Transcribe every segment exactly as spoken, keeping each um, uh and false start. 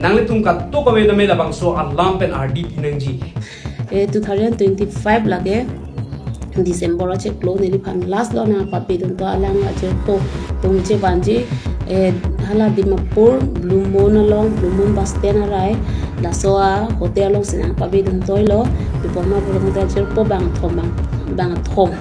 Nanglitum kadokave tame labangso alam pen ardi pinangji. Eh, two thousand twenty-five lake December achiklo neliphan last lo nangpabidun to alang ajirpo atum chevanji, eh, hala Dimapur Blue Moon along, Blue Moon bus stand arai, laso a hotel alongsi nangpabidun toilo. Pi apot ma pulote ajirpo bangthom bang, bangthom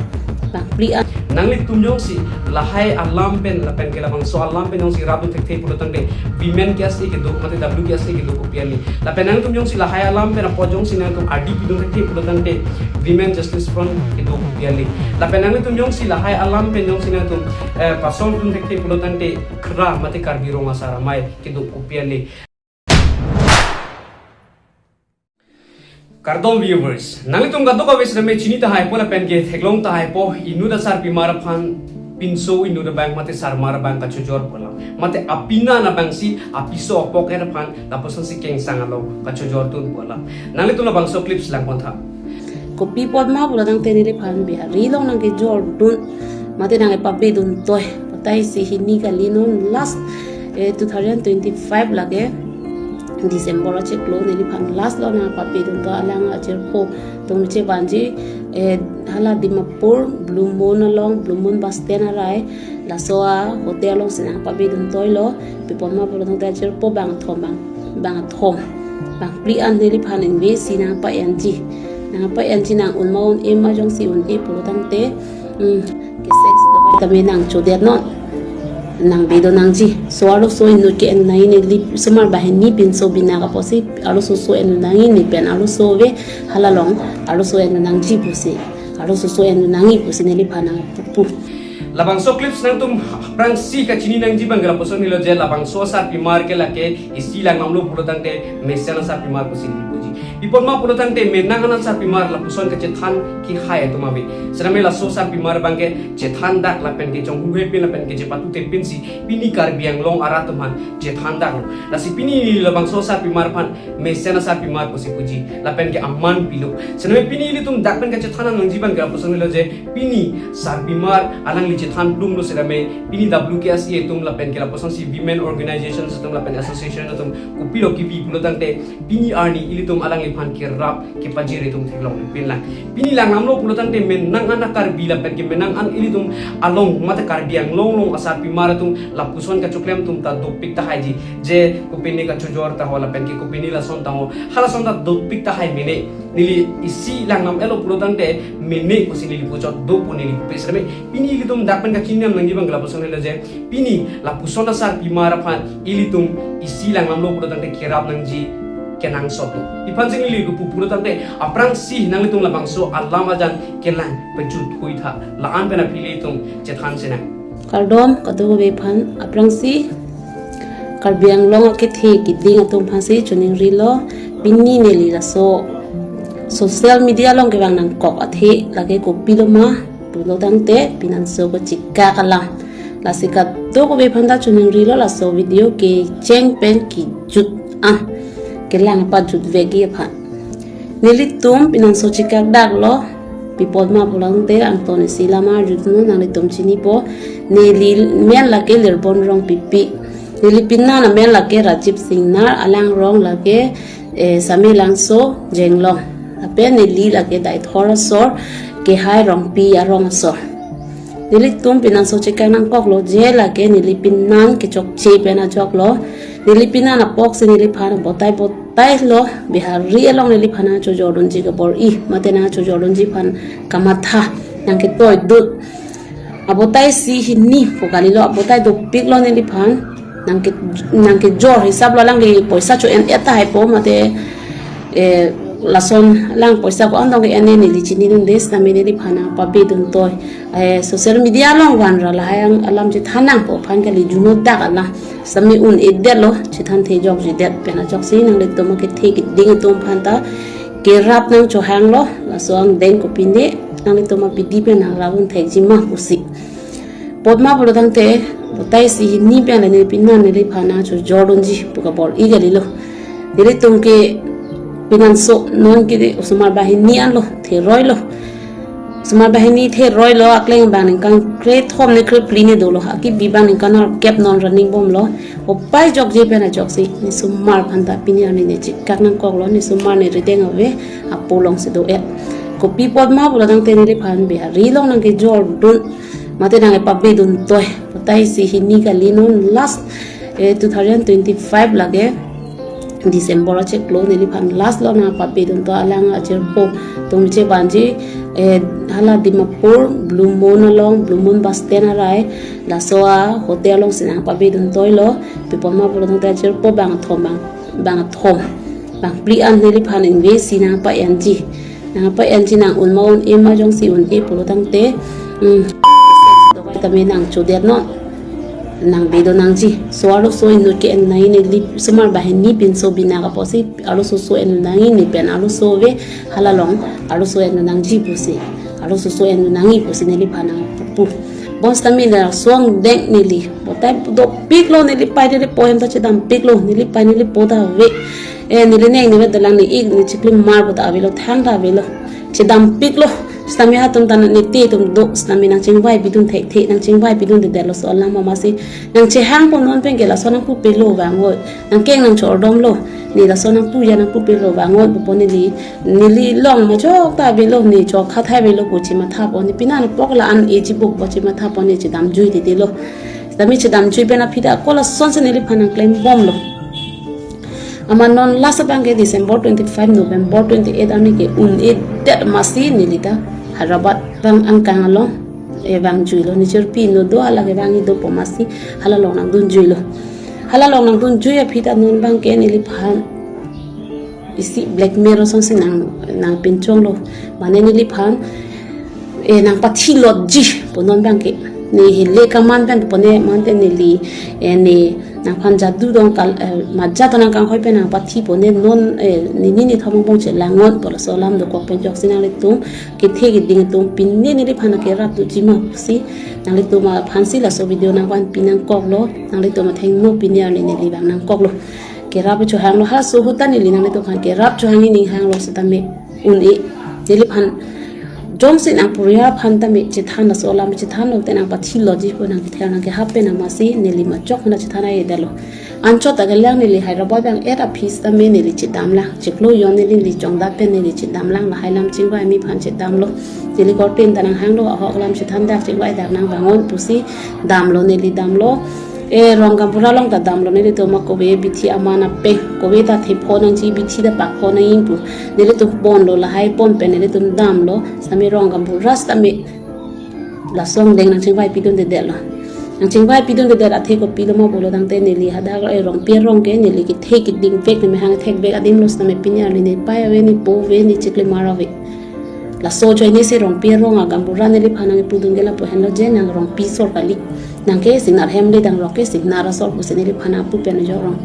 bangphli an. Nanglitum jongsi lahai alam pen lapen ke labangso alam pen jongsi rapdun thekthe pulo tangte, Women K S A kedo mate W K S A kedo kopi ale. Lapen nanglitum jongsi lahai alam pen apot jongsi nangtum ardi pidun thekthe pulo tangte, Women Justice Front kedo kopi ale. Lapen nanglitum jongsi lahai alam pen jongsi nangtum, eh, pasol dun thekthe pulo tangte, KRA mate Karbi Rong Asar Amei kedo kopi ale. Kardom viewers, nanglitum kadokave sitame chini tahaipo lapen ke theklong tahaipo, inut asarpimar aphan pinso inut abang mate sarmar abang kachojor pu alam. Mate apina nabangsi apiso apok er aphan lapusonsi kengsang along kachojordun pu alam. Nanglitum labangso clips langpon tha. Kopi apot ma pulo tangte neliphan Bihari along nangkejordun mate nangkepabidun toi. Potaisi hini kali non last, eh, two thousand twenty-five lake December achiklo neliphan last lo nangpabidun to alang ajirpo atum chevanji, eh, hala Dimapur Blue Moon along, Blue Moon bus stand arai, laso a hotel alongsi nangpabidun toilo. Pi apot ma pulo tangte ajirpo bangthom bang, bangthom bangphli an neliphan investsi nangpa-enji. Nangpa-enji nang-un ma un-e ma jongsi un-e pulo tangte, hmm, ke sex dawai tame nangchodet non. Nangbedo nangji. So arloso inut ke-en nangji, neli osomar banghini pinso binak apotsi arloso so en nangji, ne pen arloso ave, hala along arloso en nangji pusi, arloso so en nangji pusi neliphan nangpu. Labangso clips nangtum aphrangsi kachini nangji abang ke lapuson helo je labangso asarpimar ke lake isi langdamlo pulo tangte mesen asarpimar pusi neli puji. Pi apot ma pulo tangte menang an asarpimar lapuson kachethan kehai atum ave. Sitame laso asarpimar abang ke chethan dak lapen ke chonghu he pin lapen ke chepatu te pinsi pini Karbi Anglong arat atum aphan chethan daklo. Lasi pini labangso asarpimar aphan mesen asarpimar pusi puji lapen ke aman pilo. Sitame pini ilitum dak pen kachethan nangji abang ke lapuson helo je pini sarpimar alangli chethan plumlo sitame pini W K S A atum lapen ke lapusonsi women organization atum lapen association atum kopilo kipi pulo tangte pini arni ilitum alangliphan kerap kepajir atum theklong pin lang. Pini langdamlo pulo tangte menang an a Karbi lapen ke menang an ilitum along mate Karbi Anglong along asarpimar atum lapuson kachoklem atum ta dopik tahaiji. Je kopine kachojor taho lapen ke kopine lason taho, halason ta dopik tahai mene. Neli isi langdam-etlo pulo tangte mene pusi neli puchot do pu neli pupes reme. Pini ilitum dak pen kachini nangji abang ke lapuson helo je pini lapuson asarpimar aphan ilitum isi langdamlo pulo tangte kerap nangji kenangsot lo. Iphan sing neli kepu pulo tangte aphrangsi nanglitum labangso alam ajan kelang pejut hui tha. La-an pen aphi ilitum chethan sinang. Kardom kadokave aphan, aphrangsi Karbi Anglong akethe kiding atum aphansi choningrilo. Pini neli laso social media along kevang nangkok athe lake kopilo ma pulo tangte pinanso kachikak alam. Lasi kadokave aphan ta choningrilo laso video kecheng pen kejut an kelang pajut vekji aphan. Nelitum pinanso chikak daklo. Pi apot ma pulo tangte angton isi lam arjudunnon, nanglitum chinipo. Neli men lake Lirbon Rongpipi. Neli pinan amen lake Rajib Singnar, alang rong lake, eh, Samelangso Jenglong. Lapen neli lake Deithor asor, Kehai Rongpi arong asor. Nelitum pinanso chikak nangkoklo je lake neli pinan kechokche pen ajoklo. Neli pinan apoksi neliphan botai botai lo Bihari along neliphan nangchojordunji kabor-i mate nangchojordunji aphan kamatha nangketoi dut. Abotai isi hini pu kalilo, abotai dopiklo neliphan nangke, nangkejor hisap lo, alangli poisa cho-en-et tahaipo mate, eh, lason alang poisa ko-an tong ke-en neli chininunde, sitame neliphan nangpabidun toi. Eh, social media along vanra lahai ang alam chethan nangpo aphan kali, juno dak alam. Sitame un-edetlo, chethan thejok jidet pen ajoksi nanglitum akethe kiding atum aphan ta kerap nangchohanglo, laso angdeng kopine nanglitum abidi pen nangrap-un thekji ma pusi. Pi apot ma pulo tangte, botai isi hini pen la neli pinan neliphan nangchojordunji pu kabor-i kalilo. Nelitum ke pinanso non ke osomar banghini anlo, theroilo. Osomar banghini the roi lo, akleng abang ningkan krethom ne krephli ne dolo, akibi abang ningkan nerkep non running bomlo. Opai jokje pen ajoksi ne osomar aphanta pini arni ne chekak nangkoklo, ne osomar ne rideng ave, apo alongsi do-et. Kopi apot ma pulo tangte neliphan Bihari along nangkejordun, mate nangkepabeduntoi. Putai si hini kali non last, eh, two thousand twenty-five lake December achiklo neliphan last lo nangpabedunto alang ajirpo atum chevanji, eh, hala Dimapur Blue Moon along, Blue Moon bus stand arai, laso a hotel alongsi nangpabeduntoi lo. Pi apot ma pulo tangte ajirpo bangthom bang, bangthom, bangphli an neliphan invest si nangpa-enji. Nangpa-enji, nang-un ma un-e ma, jongsi un-e pulo tangte, hmm, tame nangchodet non, nangbedun nangji. So arloso inut ke-en nangji, neli osomar banghini pinso bina ka pusi arloso so en nangji, ne pen arloso ave, hala along arloso en nangji pusi, arloso so en nangji pusi neliphan nangpu. Bonsitame laso angdeng neli, putai dopiklo, neli pai neli po ahem ta chedampiklo, neli pai neli po ta ave. Eh, neli neng neli dalang ne ik ne chiklimar pu ta avelo, thang ta avelo. Chedampiklo. Sitame hatum ta ne te atum do, sitame nangchingvaipidun thekthe, nangchingvaipidundedetlo laso alam amatsi. Nangchehangpo non pen ke laso nangpupelo vangot. Nangkeng nangchordomlo. Ne laso nangpuji nangpupelo vangot pupo neli. Neli along majok ta avelo, ne chokha thai avelo pu chemathapo, ne pini an pok la an e chibuk pu chemathapo, ne chedamjui titilo. Sitame chedamjui pen aphi ta ko lasonsi neliphan nangklembomlo. Amat non last abang ke December twenty-five, November twenty-eight arni ke un-edet amatsi neli ta Hyderabad abang angkang along, eh, vangjuilo, ne chirpi inut do, hala ke vangji dopo amatsi hala along nangdunjuilo. Hala along nangdunjui aphi ta non abang ke neliphan isi blackmail asonsi nang, nangpinchonglo. Mane neliphan, eh, nangpathilotji pu non abang ke. Ne hele kaman pen pu ne mante neli, eh, ne nangphan jadu dong kal, eh, maja to nangkanghoi pen nangpathipo ne non, eh, nini nithom angbong chelang ngot pu laso alam dokok pen ajoksi nanglitum kethe keding atum pine neliphan kerap doji ma pusi nanglitum aphansi laso video nangvanpi nangkoklo, nanglitum athengno pini arni neli vang nangkoklo. Kerap chohanglo, halaso ahut ta neli nanglitum aphan kerap chohangji ning hanglo sitame un-e. Neliphan jongsi nangpuriar aphan tame chethan, laso alam chethanlo te nangpathilotji pu nangkethel nangkehap pen amatsi neli majok hana chethan aidalo. Anchot ta kelang neli Hyderabad abang et aphi sitame neli chedamlang. Chiklo jon neli neli chongdat pen neli chedamlang, lahai alam chingvai mi aphan chedamlo. Neli korte ta nanghanglo, ahok alam chethan dak chingvai dak nangvangot pusi damlo, neli damlo. Eh, rong gaonbura along ta damlo, nelitum akove bithi aman apeng, kove ta thepho nangji, bithi ta pakpho nangji pu nelitum ponlo, lahai pon pen nelitum damlo. Sitame rong gaonbura sitame laso angdeng nangchingvaipidundedetlo. Nangchingvaipidundedet athe kopilo ma pulo tangte neli hadak, eh, Rongpi arong ke neli kethe keding vek, neli hang thekvek adimlo sitame pini arni ne pai ave, ne po ave, ne chiklimar ave. Laso ajoine si Rongpi arong agaonbura neliphan nangpudun ke lapu henlo je nang Rongpi asor kali. Nang ke Singnat hem le dang rok ke Singnat asor pusi neliphan nangpu pen ajo rong.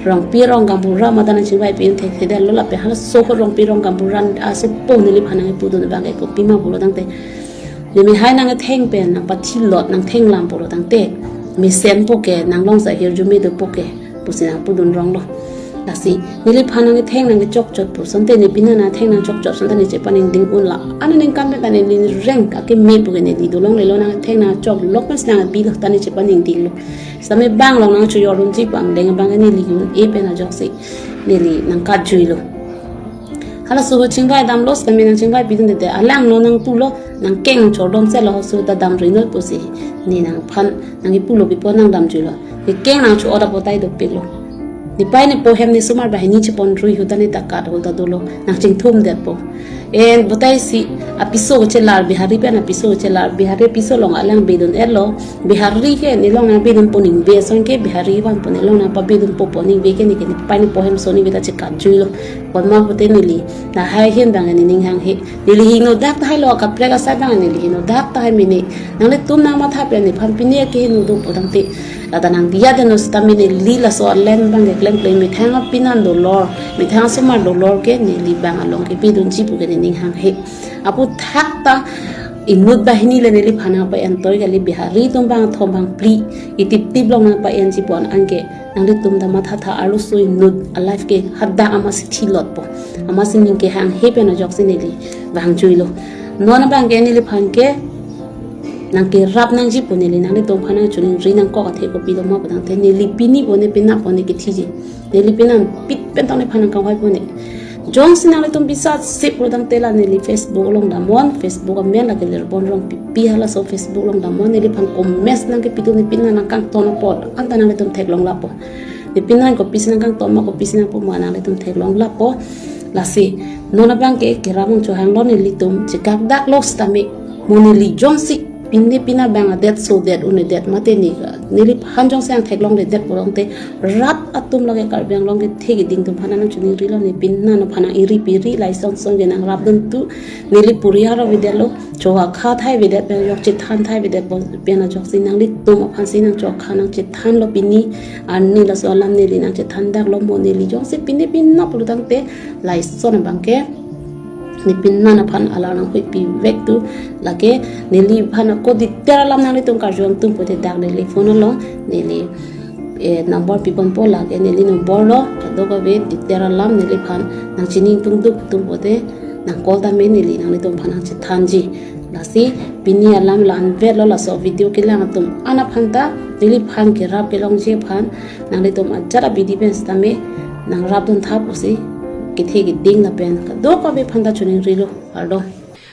Rongpi arong gaonbura mate nangchingvaipidun thekthedetlo lapen halaso ahut Rongpi arong gaonbura asopo neliphan nangpudun abang ke kopima pulo tangte, ne mehai nangtheng pen nangpathilot nangthenglam pulo tangte, mesenpo ke, nanglong sa hirjume dopo ke pusi nangpudun ronglo. Lasi neliphan nangtheng nangchokchot pu asonte, ne pini nangtheng nangchokchot asonte ne chepaningding unlo. Aningkan pen ta neli reng akeme pu ke neli dolonglelo, nangtheng nangchoklok pen si nangpilo ta ne chepaningdinglo. Sitame bang along nangchoyordunji pu angdeng abang ke neli un-e pen ajoksi neli nangkatjuilo. Halaso ahut chingvai damlo sitame nangchingvaipidundedet, alangno nangpulo, nangkeng nangchordom selo, halaso ahut ta damri noi pusi ne nangphan nangkipulo, pi apot nangdamjuilo. Ne keng nangcho-ot apot ta dopiklo. Ne pai ne po ahem, ne osomar banghini cheponrui ahut ta ne ta kat ahut ta dolo, nangchingthumdetpo. En putai si apiso chelar, Bihari pen apiso chelar, Bihari apiso along alang bedun-etlo. Bihari ke ne along nangpabedunpo ningve ason ke, Bihari vanpo ne along nangpabedunpo pu ningve ke, ne ke ne pai ne po ahem ason ningve ta chekatjuilo. Komat pute neli lahai ahin abang ne ning hanghe. Neli hingno dak tahailo, kaprek asai abang neli hingno dak tahai mene. Nanglitum nangmatha pen nephan pini akehingno dopo tangte, ladak nangdiya deno sitame neli laso alen abang ke klemklem, methang apin an dolor, methang asomar dolor ke neli bang along kepedunji pu ke ne ning hanghe. Aphuthak ta inut banghini le neliphan nangpa-entoi kali, Bihari atum bangthom bangphli, itiptip along nangpa-enji pu an anke nanglitum ta mathatha, arloso inut a-life ke hadak amatsi thilotpo, amatsi ning kehanghe pen ajoksi neli vangjuilo. Non abang ke neliphan ke nangkerap nangji pu neli nanglitum aphan nangchiningri nangkok athe kopilo ma pu tangte, neli pini pu ne penap pu ne kethiji. Neli penap pit pen tang nephan nangkanghoi pu ne. Jongsi nanglitum bisa sip pu tangte la neli Facebook along damnon, Facebook amen lake Lirbon Rongpipi, halaso Facebook along damnon, neliphan comments nangkepitu, ne pini nangkangton apot anta nanglitum theklong lapo. Ne pini kopisi nangkangton ma, kopisi nangpo ma nanglitum theklong lapo. Lasi non abang ke kerap nangchohanglo, nelitum chekak daklo sitame, mo neli jongsi pine pina bang adet sodet unedet mate ne, neliphan jongsi nangtheklongledet pu tangte, rat atum lake Karbi Anglong kethe keding atum aphan nangchiningrilo, ne pini aphan nang iri piri lason son ke nangrapdun tu, neli puri aro avedetlo, chohakha thai avedet pen ajok, chethan thai avedet pen ajoksi nanglitum aphansi nangchohakha nangchethanlo pini arni, laso alam neli nangchethan daklo, mo neli jongsi pine pina pu tangte lason abang ke ne pini aphan alar nanghuipi vek tu, lake neliphan ako detail alam nanglitum karjuang tum pute dak neli phone along neli, eh, number piponpo, lake neli number lo, kadokave detail alam neliphan nangchining tungduk tum pute nang call tame, neli nanglitum aphan nangchethanji. Lasi pini alam la-an vetlo, laso video kelang atum an aphan ta, neliphan kerap kelongji aphan nanglitum ajat abidi pen sitame nangrapdun tha pusi kethe keding lapen kadokave aphan ta chiningrilo, kardom.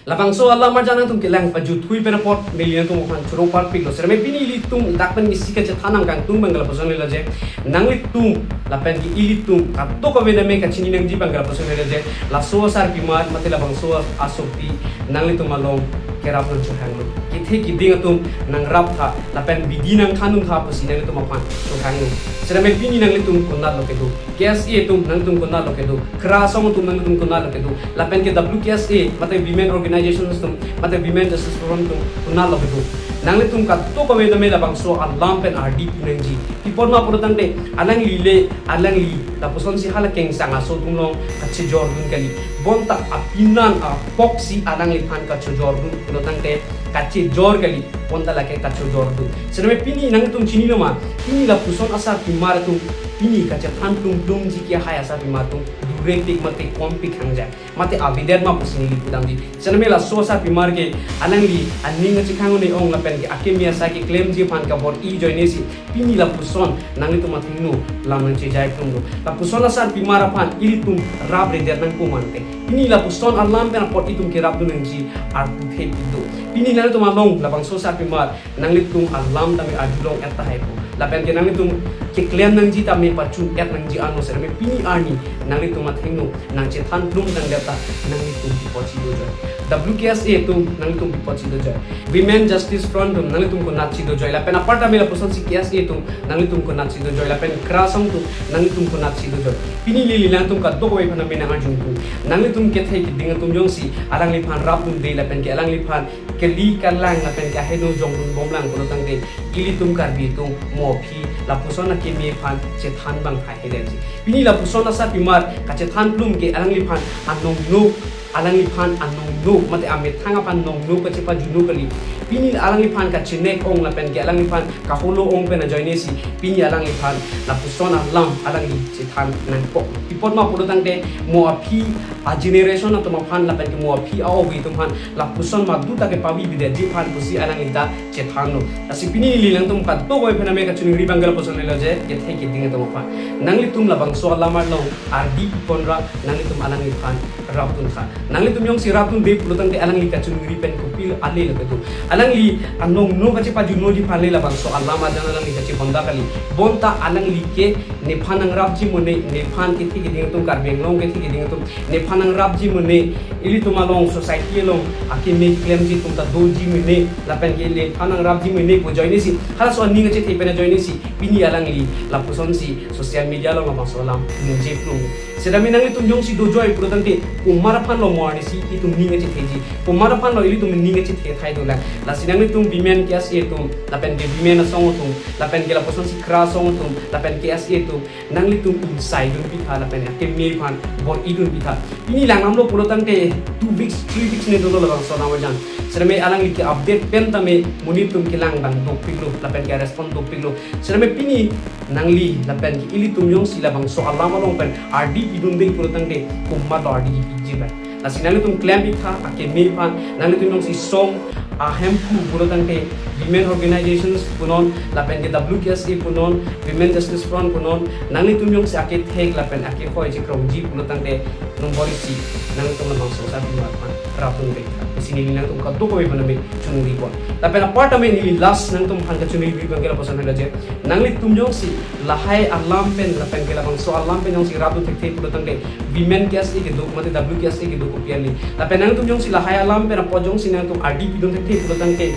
Labangso alam arjan nangtum kelang pajuthui pen apot neli nangtum aphan choro parpiklo. Sitame pini ilitum dak pen isi kachethan nangkangtung abang ke lapuson lelo je, nanglitum lapen ke ilitum kadokave name kachini nangji abang ke lapuson lelo je, laso asarpimar mate labangso asopik nanglitum along kerap nangchohanglo. Kethe keding atum nangrap tha, lapen bidi nangthandun tha pusi nanglitum aphan chohanglo. Sitame pini nanglitum konatlo kedo, K S A atum nanglitum konatlo kedo, KRA asong atum nanglitum konatlo kedo, lapen ke W K S A mate women organization atum mate Women Justice Forum atum konatlo kedo. Nanglitum kadokave name labangso alam pen ardi pi nangji. Pi apot ma pu tangte, alangli le, alangli lapusonsi hala kengsang aso atum along kachejordun kali. Bonta apinan apoksi alangliphan kachejordun pu tangte, kachejor kali, bonta lake kachejordun. Sitame pini nanglitum chinilo ma, pini lapuson asarpimar atum, pini kachethan plum plumji ke ahai asarpimar atum, durepik mate kompik hangjai, mate avedet ma pusi neli pudamji. Sitame laso asarpimar ke alangli aning achikhang un-e ong lapen ke akeme asai keklemji aphan kabor-i ajoinesi pini lapuson nanglitum athengno lam nangchejai plumlo. Lapuson asarpimar aphan ilitum rapredet nangpo mante, pini lapuson alam pen apot itum kerapdun nangji arpu thepik do. Pini nanglitum along labangso asarpimar nanglitum alam tame arjulong et tahai po. Lapen ke nanglitum keklem nangji tame pachun et nangji ano sitame pini arni nanglitum athengno nangchethan plum tangdet ta nanglitum pi apotsi dojoi. W K S A atum nanglitum pi apotsi dojoi. Women Justice Front atum nanglitum konatsi dojoi. Lapen apar tame lapusonsi K S A atum nanglitum konatsi dojoi. Lapen KRA asong atum nanglitum konatsi dojoi. Pini neli nangtum kadokave aphan name nangarjungtung. Nanglitum kethe keding atum jongsi alangliphan rapdunde lapen ke alangliphan kali kalang lapen ke aheno jongdun bomlang pu tangte, ilitum Karbi atum mo aphi lapuson akeme aphan chethan bang hai hedensi. Pini lapuson asarpimar kachethan plum ke alangliphan anongno, alangliphan anongno mate amethang aphan nongno kachepajuno kali. Pini alangliphan kachenek ong lapen ke alangliphan kaholo ong pen ajoinesi pini alangliphan lapuson alam alangli chethan nangkok. Pi apot ma pu tangte, mo aphi a-generation atum aphan lapen ke mo aphi a-ovi atum aphan lapuson madu ta kepavi bidetji aphan pusi alangli ta chethanlo. Lasi pini neli nangtum kadokave aphan name kachiningri abang ke lapuson lelo je, kethe keding atum aphan, nanglitum labangso alam along ardi piponra nanglitum alangliphan rapdun tha. Nanglitum jongsi rapdunde pu tangte alangli kachiningri pen kopilo ale lo kedo. Alangli anongno kachepajunoji aphan le labangso alam arjan alangli kachebonda kali. Bonta alangli ke nephan nangrapji mone, nephan kethe keding atum, Karbi Anglong kethe keding atum nephan nangrapji mone, ilitum along society along akeme keklemji atum ta doji mone, lapen ke nephan nangrapji mone pu ajoinesi halaso aning kachethe pen ajoinesi pini alangli lapusonsi social media along labangso alam ningje plum. Sitame nanglitum jongsi dojoi pu tangte, komat aphanlo mo arnisi itum ning kachetheji, komat aphanlo ilitum ning kachethe thai dolang. Lasi nanglitum women K S A atum, lapen ke women asong atum, lapen ke lapusonsi KRA asong atum, lapen K S A atum, nanglitum insight dun pitha lapen akeme aphan bor-i dun pitha. Pini langdamlo pu tangte two weeks, three weeks ne dolo labangso alam arjan. Sitame alangli ke-update pen tame monit atum kelang abang dopiklo, lapen ke-respond dopiklo. Sitame pini nangli lapen ke ilitum jongsi labangso alam along pen ardi pidunde pu tangte, komatlo ardi piji abang. Lasi nanglitum klem-iktha akeme aphan, nanglitum jongsi song ahemphu pulo tangte women organizations punon, lapen ke W K S A punon, Women Justice Front punon, nanglitum jongsi akethek lapen akehoi chekrongji pulo tangte nombor isi, nanglitum labangso asar aphan rapdun-iktha pusi neli nangtum kadokave aphan name chuningri pon. Lapen apar tame neli last nangtum aphan kachuningri abang ke lapuson hala je, nanglitum jongsi lahai alam pen lapen ke labangso alam pen jongsi rapdun thekthe pulo tangte Women K S A kedo mate W K S A kedo kopi ale. Lapen nangtum jongsi lahai alam pen apot jongsi nangtum ardi pidun thekthe pulo tangte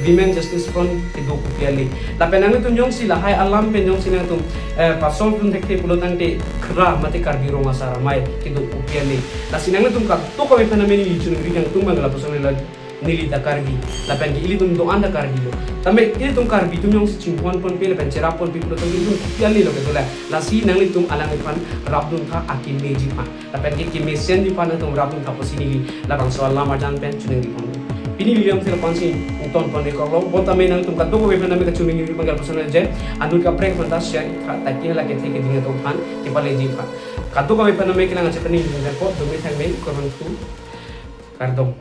Women Justice Front kedo kopi ale. Lapen nangtum jongsi lahai alam pen jongsi nangtum eh, pasolve dun thekthe pulo tangte KRA mate Karbi Rong Asar Amei kedo kopi ale. Lasi nangtum kadokave aphan name neli chuningri nangtum abang lapuson hala, neli ta Karbi, lapen ke ilitum do-an ta Karbi lo. Tame ilitum Karbi atum jongsi chinghon ponpe lapen cherap ponpe pulo tangte ilitum kopi ale lo kedo la. Lasi nanglitum alangliphan rapduntha akemeji aphan, lapen ke kemesenji aphan nangtum rapduntha pusi neli labangso alam arjan pen chuningri pon. Pini neli alamthe lapu-ansi ington pon-iklo, bonta me nangtum kadokave aphan name kachuningri abang ke lapuson hala je, anut kaprek aphanta share-iktha, taki hala kethe keding atum aphan kepaleji aphan. Kadokave aphan name kelang ache pani neli nangkok, dome thangme, kurvangthu, kardom.